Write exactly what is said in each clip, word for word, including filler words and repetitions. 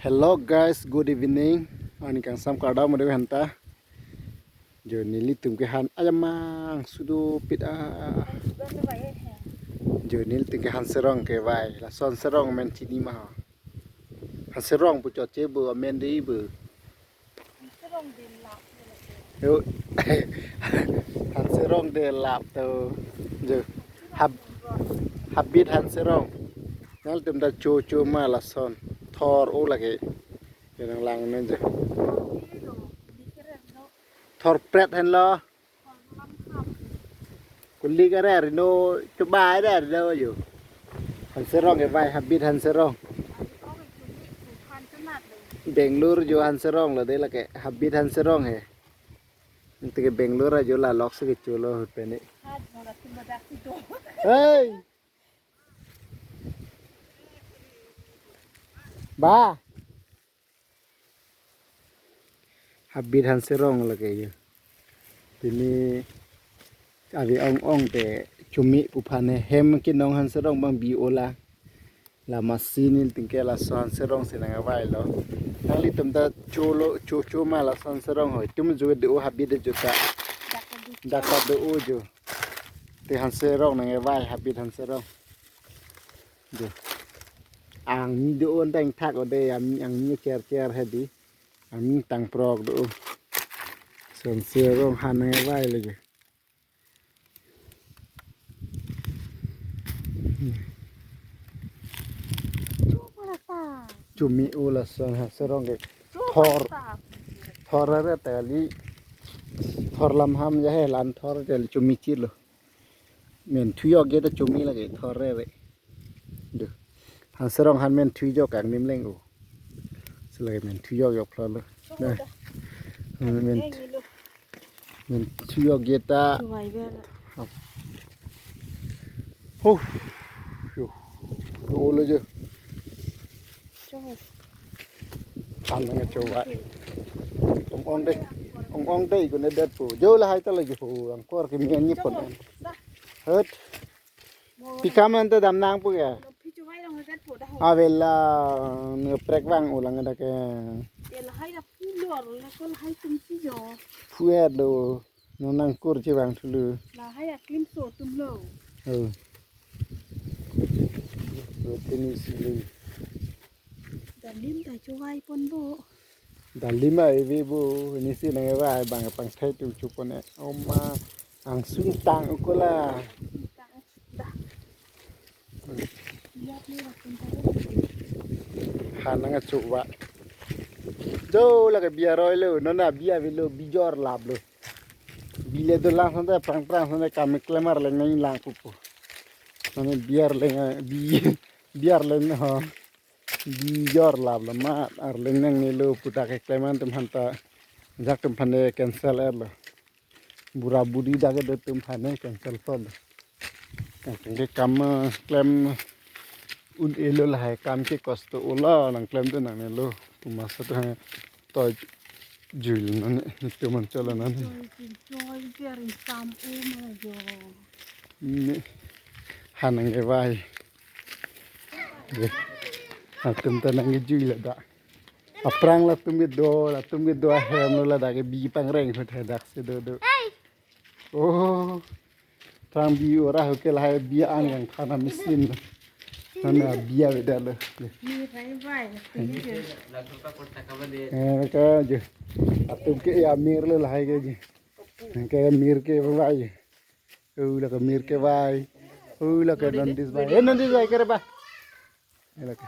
Hello guys, good evening. Arni kangsam kardom mode hanta. Jo nelitum ke han ayamang sudopik ah. Jo nelitum ke han serong kevai. Lason serong amen chini ma ho. Han serong pu chot che bo amen dei bo. Yo. Han serong de lap to. Jo. Hab, habit han serong. Nangtum ta cho cho ma lason. Thor o lake. Yo nanglang nen jo. Thor pret henlo. Kulik are arino, chobai are arino jo. Han serong kevai, habit han serong. Bangalore jo han serong lo de lake, habit han serong he. Nelitum ke Bangalore ajo la lok si kecho lo hut pen ni. Hey. Ba. Habit han serong lake jo. Pini ave ong ong te chumi pu aphan he, hem kenong han serong abang bi o la. La masi nelitum ke laso han serong si nangkevai lo. Nanglitum ta cho lo, cho cho ma laso han serong ho. Itum jo do habit de jo ta. Dak ta do o jo. Te han serong nangkevai habit han serong. Jo. Angni do-o tang thak o de, angni, angni cher cher he di. Angni tang prok do-o. Lason serong han nangkevai lake. Chumi o lason han serong ke. Thor. Thor are tali. Thor lam ham ja he lan thor tali chumi chilo. Men thuyok ge ta chumi lake thor re re. Do. Han serong han men thuyok kangnim leng o. Selai men thuyok yok phlalo. Na. Men, men thuyok ge ta. Ho. Yo. Olo jo. Tan nang choba. Ong ong dei. Ong ong dei ko ne det po. Jo lahai ta lagi ho. Angkor ke men ni pon. Hut. Pi kam anta dam nang pu ya. Avela ne prek vang ulang ada ke. Phu ya do. No nangkur chevang thulu. Lahai aklim so atum lo. Oh. Tini sili. Dalim ta chovai pon bo. Dalim ai ve bo, nisi nangkevai bang pangthai tu chupon e. Oma angsung tang ukola. Han nangchoba. Jo lake bi aroi lo, non abi avelo, bi jor lap lo. Bi le dolang sante prang prang sante kam keklem arleng nanglang pupo. Mane bi arleng, bi, bi arleng ho. Bi jor lap lo ma arleng nangne lo pu ta keklem an atum aphan ta. Jak atum aphan de cancel er lo. Bura buri dak kedo atum aphan de cancel lo. Kang ke kam, eh, klem un-e lo lahai kam ke kosto o lo nangklem tu nangne lo. Pu masa tu hang to jui lo nani, nitum an cholo nani. Joi jin joi biar itam o ma jo. Ni han nangkevai. Ye. Atum ta nangkejui ladak. Aphrang latum kedo, latum kedo ahem lo ladak ke bi pangreng hut hadak si dodo. Oh. Aphrang bi ora ho ke lahai bi an kangthan a machine. Nana bi avedetlo. Ni rai bai. Eh, ka jo. Atum ke ya mir lo lahai ke jo. Ke mir kevai. Oh, lake mir kevai. Oh, lake nandis bai. Eh, nandis bai kere ba. Eh, lake.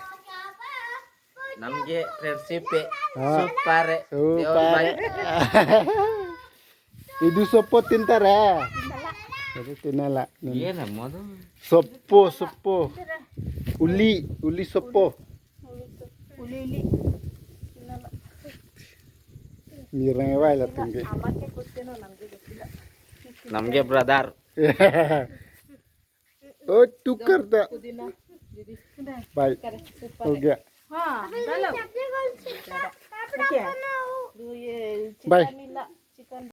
Namge friendship pe. Ah. Super. Super. Yo, bye. Idu sopo tinta ra. Jadi tinala. Iya, nama tu. Sopo, sopo. Uli, uli sopo. Uli, uli. Mir nangkevai latum ke. Namge brother. Oh, tukar ta. Bye. Ho gaya. Ha, dalo. Okay. Bye.